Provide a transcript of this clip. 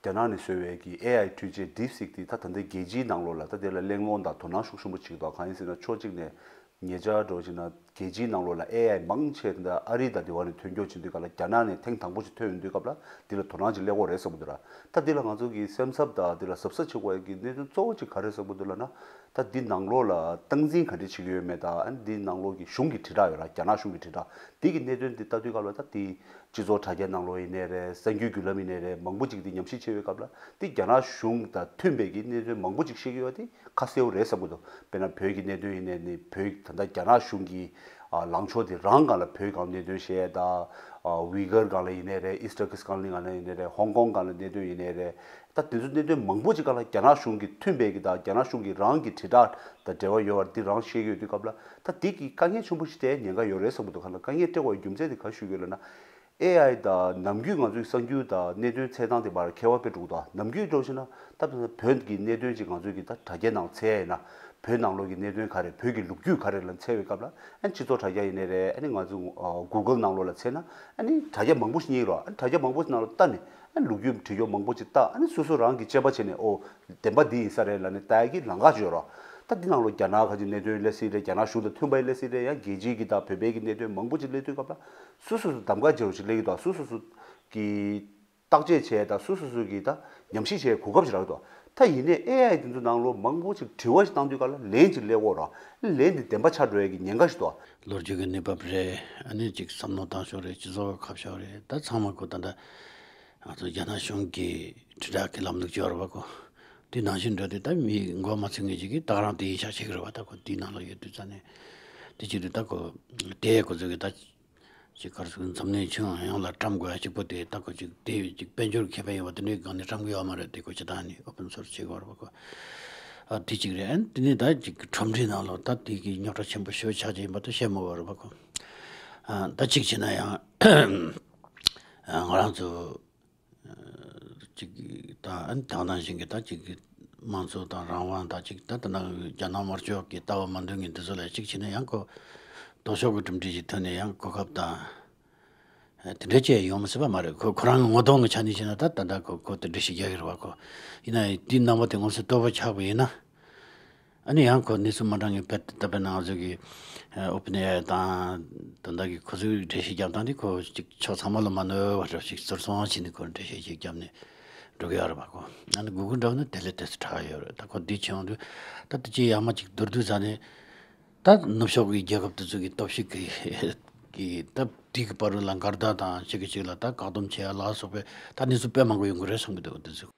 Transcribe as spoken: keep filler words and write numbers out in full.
རྒྱ་ནག་ནས་བཟོས་པའི་གི་ཨེ་ཨའི་འཕྲུལ་ཆས་DeepSeek་དེ་ད་ད་ལྟ་རྒྱལ་སྤྱིའི་ནང་ལོགས་ལ་ད་དེ་ལ་གླེང་སློང་དང་དོ་སྣང་ཤུགས་ཆེན་པོ་བྱེད་ཀྱི་འདུག་གང་ཡིན་ཟེར་ན་ཕྱོགས་གཅིག་ནས་ཉེ་ཆར་འགྲོ་བྱས་ན་རྒྱལ་སྤྱིའི་ནང་ལོགས་ལ་ཨེ་ཨའི་མང་ཆེ་ད་ཨ་རི་དང་དེ་བ་ནས་ཐོན་སྐྱོད་བྱེད་དུས་ག་ལ་རྒྱ་ནག་ནས་ཐེངས་དང་པོ་ཞིག་ཐོན་ཡོང་དུས་སྐབས་ལ་འདི་ལ་དོ་སྣང་ཅིག་སླེབས་ཀྱི་རེད་བསམ་གྱི་འདུག་ར། ད་འདི་ལ་ང་ཚོ་གི་སེམས་འཚབ་དང་འདི་ལ་གཟབ་གཟབ་བྱེད་དགོས་ཡ་གི་གནད་དོན་གཙོ་བོ་ཅིག་ག་རེ་བསམ་གྱི་འདུག་ལབ་ན། ད་འདི་ནང་ལོགས་ལ་སྟངས་འཛིན་ག་འདྲ་བྱེད་ཀྱི་ཡོད་མེད་དང་ཨ་ནི་འདི་ནང་ལོགས་ཀྱི་གཞུང་གི་དྲིལ་བསྒྲགས་ཡོད་ར། རྒྱ་ནག་གཞུང་གི་དྲིལ་བསྒྲགས་འདི་གི་གནད་དོན་འདི་ལྟ་དུས་སྐབས་ལ་ད་འདི་སྤྱི་ཚོགས་དྲ་རྒྱ་ནང་ལོགས་ཡིན་ནའི་རེད། གསར་འགྱུར་བརྒྱུད་ལམ་ཡིན་ནའི་རེད། མང་པོ་ཅིག་འདི་ཉམས་ཞིབ་བྱེད་པའི་སྐབས་ལ་འདི་རྒྱ་ནག་གཞུང་དང་མཐུན་པའི་གི་གནད་དོན་མང་པོ་ཅིག་བཤད་ཀྱི་ཡོད་དེ་ཁ་གསལ་པོ་རེད་བསམ་གྱི་འདུག་དཔེར་ན་བོད་ཀྱི་གནད་དོན་ཡིན་ནའི་ནི་བོད་ད་ལྟ་རྒྱ་ནག་གཞུང་གི་ཨ་ལངས་ཕྱོགས་དེ་རང་སྒང་ལ་བོད་སྒང་གནད་དོན་བཤད་ཡས་དང་། ཨ་ཝི་གར་སྒང་ལ་ཡིན་ནའི་རེད། ཨིསི་ཊར་ཁི་སི་ཀན་ལི་སྒང་ལ་ཡིན་ནའི་རེད། ཧོང་ཀོང་སྒང་ལ་གནད་དོན་ཡིན་ནའི་རེད། ད་དེ་ཚོ་གནད་དོན་མང་པོ་ཅིག་སྒང་ལ་རྒྱ་ནག་གཞུང་གི་མཐུན་པའི་གི་དང་རྒྱ་ནག་གཞུང་གི་རང་གི་དྲིལ་བསྒྲགས་དང་འབྲེལ་བ་ཡོད་པར་འདི་རང་བཤད་ཀྱི་ཡོད་དུས་སྐབས་ལ་ད་འདི་གི་དཀའ་ངལ་ཆེན་པོ་ཞིག་སྤྲད་ཉེན་ཁ་ཡོད་རེད་བསམ་གྱི་འདུག་ག་ལ་དཀའ་ངལ་སྤྲད་དགོས་པའི་རྒྱུ་མཚན་དེ་ག་ཞུ་གི་ཡོད་ལབ་ན། ཨེ་ཨའི་དང་ནམ་རྒྱུན་ང་ཚོའི་གསར་འགྱུར་དང་གནད་དོན་འཚོལ་སྟངས་དེ་བར་ཁྱད་པར་དཔེ་འགྲོ་གི་འདུག་ནམ་རྒྱུན་འགྲོ་བཞིན་ན་ད་བོད་ཀྱི་གནད་དོན་ཅིག་ང་ཚོས་ཀྱི་ད་དྲ་རྒྱའི་ནང་འཚོལ་ཡ་ཡིན་ན་བོད་ནང་ལོགས་ཀྱི་གནད་དོན་ག་རེ་བོད་ཀྱི་ལོ་རྒྱུས་ག་རེ་ལ་འཚོལ་བའི་སྐབས་ལ་ཨ་ནི་སྤྱི་ཚོགས་དྲ་རྒྱ་ཡིན་ནའི་རེད། ཨ་ནི་ང་ཚོ་ཨ་གུ་གལ་ནང་ལོགས་ལ་འཚོལ་ན་ཨ་ནི་དྲ་རྒྱ་མང་པོ་ཞིག་རྙེད་རོགས། ཨ་ནི་དྲ་རྒྱ་མང་པོ་ཞིག་ནང་ལ་ལྟ་ནས་ཨ་ནི་ལོ་རྒྱུས་བྲིས་ཡོད་མང་པོ་ཅིག་ལྟ། ཨ་ནི་སོ་སོ་རང་གིས་དཔྱད་པ་བྱས་ནས་ཨོ་བདེན་པ་འདི་ཡིན་ས་རེད་ལབ་ནས་ལྟ་ཡ་གི་ལམ་ཁ་ཅིག་ཡོད་རོགས། ད་འདི་ནང་ལོགས་རྒྱ་ནག་ཁ་ཅིག་གནད་དོན་སླེབས་སྲིད་རེད། རྒྱ་ནག་གཞུང་དང་མཐུན་པ་ཡིན་སླེབས་སྲིད་རེད། ཡང་རྒྱལ་སྤྱིའི་གི་ད་བོད་པའི་གི་གནད་དོན་མང་པོ་ཅིག་སླེབས་དུས་སྐབས་ལ་སོ་སོ་སོ་གདམ་ག་བྱེད་རོགས་ཞིག་སླེབས་ཀྱི་འདུག་སོ་སོ་སོ་གི་བརྟག་དཔྱད་བྱས་དང་སོ་སོ་སོ་གིས་ད་ཉམས་ཞིབ་བྱས་གོ་སྐབས་ཤིག་རག་འདུག་ད་ཡིན་ནའི་ཨེ་ཨའི་དེ་ཚོ་ནང་ལོགས་མང་པོ་ཅིག་དྲི་བ་ཞིག་བཏང་དུས་ག་ལ་ལན་ཅིག་སླེབས་ཀྱི་ཡོད་རེད། ལན་དེ་བདེན་པ་ཆགས་འགྲོ་ཡ་གི་ཉེན་ཁ་ཞིག་འདུག་ལོ་རྒྱུས་ཀྱི་གནས་བབ་རེད། ཨ་ནི་ཅིག་བསམ་བློ་བཏང་ཕྱོགས་རེད། སྤྱི་ཚོགས་ཁ་ཕྱོགས་རེད། ད་ཚང་མ་ཁོ་ད་ལྟ་ང་ཚོ་རྒྱ་ནག་གཞུང་གི་དྲིལ་བསྒྲགས་ཀྱི་ལམ་ལུགས་ཅིག་ཡོད་རེད་པ་ཁོ། དེ་ནང་བཞིན་འགྲོ་དུས་ད་མི་མགོ་མ་ཚོས་མཁན་ཅིག་གིས་ད་ག་རང་དེ་ཡིན་ཤག་བྱེད་ཀྱི་རེད་པ། ད་ཁོ་དེའི་ནང་ལ་ཡོད་དུས་ཙང་ནས་དེ་བྱེད་དུས་ད་ཁོ་དེ་ཁོ་ཚོ་གིས་ད། ཅིག་ག་རེ་ཟེར། འཛམ་གླིང་ཁྱོན་ཡོངས་ལ་བཀྲམ་དགོས་ཡ་གཅིག་པོ་དེ་ད་ཁོ་ཅིག་དེ་ཅིག་དཔལ་འབྱོར་ཁེ་ཕན་ཡོད་པ་དེ་འདྲའི་སྒང་ནས་བཀྲམ་གི་ཡོད་མ་རེད། དེ་ཁོ་སྤྱིར་བཏང་ནས་ཨོ་པན་སོར་སི་བྱེད་དགོས་རེད་པ་ཁོ། ཨ་དེ་གཅིག་རེད། ཨ་ནི་དེ་ནས་ད་ཅིག་ཁྲོམ་རའི་ནང་ལོགས་ད་དེ་གི་རྙོག་དྲ་ཆེན་པོ་ཞེ་པོ་ཆགས་ཀྱི་ཡིན་པ་ད་བཤད་མི་དགོས་རེད་པ་ཁོ། ཨ་ད་གཅིག་བྱས་ན་ཡང་ང་རང་ཚོ་ཅིག་ད་ཨ་ནི་དེ་ནང་བཞིན་གྱི་ད་ཅིག་དམངས་གཙོ་དང་རང་དབང་དང་ཅིག་ད་ད་ནང་རྒྱ་ནག་དམར་ཕྱོགས་ཀྱི་ལྟ་བ་མ་འདོད་མཁན་དེ་ཚོ་ལ་གཅིག་བྱས་ན་ཡང་ཁོ་ལྡོག་ཕྱོགས་ཀྱི་གྲུབ་འབྲས་ཅིག་ཐོན་ནས་ཡང་གོ་སྐབས་དང་དེ་འདྲ་ཅིག་ཡོང་མི་སྲིད་པ་མ་རེད། ཁོ་ཁོ་རང་གི་ངོ་གདོང་གི་ཆ་ནས་བཤད་ན་ད་ད་ལྟ་ཁོ་ཁོ་དེ་འགྲེལ་བཤད་རྒྱག་གི་རེད་པ་ཁོ། ཡིན་ན་ཡང་དེའི་རྣམ་པ་དེ་ངོ་མ་སྟོབས་པོ་ཆགས་པ་ཡིན་ན། ཨ་ནི་ཡང་ཁོ་གནས་ཚུལ་མ་འདྲ་ངེས་པ་ད་དཔེར་ན་ང་ཚོ་གི་ཨོ་པན་ཨེ་ཨའི་དང་ད་ལྟ་གི་ཁོ་ཚོའི་འགྲེལ་བཤད་རྒྱབ་སྟངས་དེ་ཁོ་ཅིག་ཕྱོགས་ཚང་མ་ལ་མ་གནོད་པ་འདྲ་ཞིག་ཟུར་སོང་བྱས་ནས་ཁོ་འགྲེལ་བཤད་ཅིག་རྒྱབ་ནས་འགྲོ་གི་ཡོད་རེད་པ་ཁོ། ཨ་ནི་གུ་གུལ་འདྲ་བོ་ནི་དེ་ལས་དེ་ཚོ་དྲག་ཡོད་རེད། ད་ཁོ་འདི་བྱེད་ཡོང་དུས་ད་ལྟ་ཅིག་ཡར་མར་ཅིག་བསྡུར་དུས་ཙང་ནས་ད་ནུབ་ཕྱོགས་ཀྱི་རྒྱལ་ཁབ་དེ་ཚོ་གི་སྟོབས་ཤུགས་ཀྱི་གི་ད་དེ་གི་བར་ལ་འགལ་ཟླ་དང་གཅིག་གིས་གཅིག་ལ་ད་བཀག་སྡོམ་བྱེད་ཡ་ལ་སོགས་པའི་ད་གནས་ཚུལ་དཔེ་མང་པོ་ཡོང་གི་རེད་བསམ་གི་འདུག་དེ་ཚོ།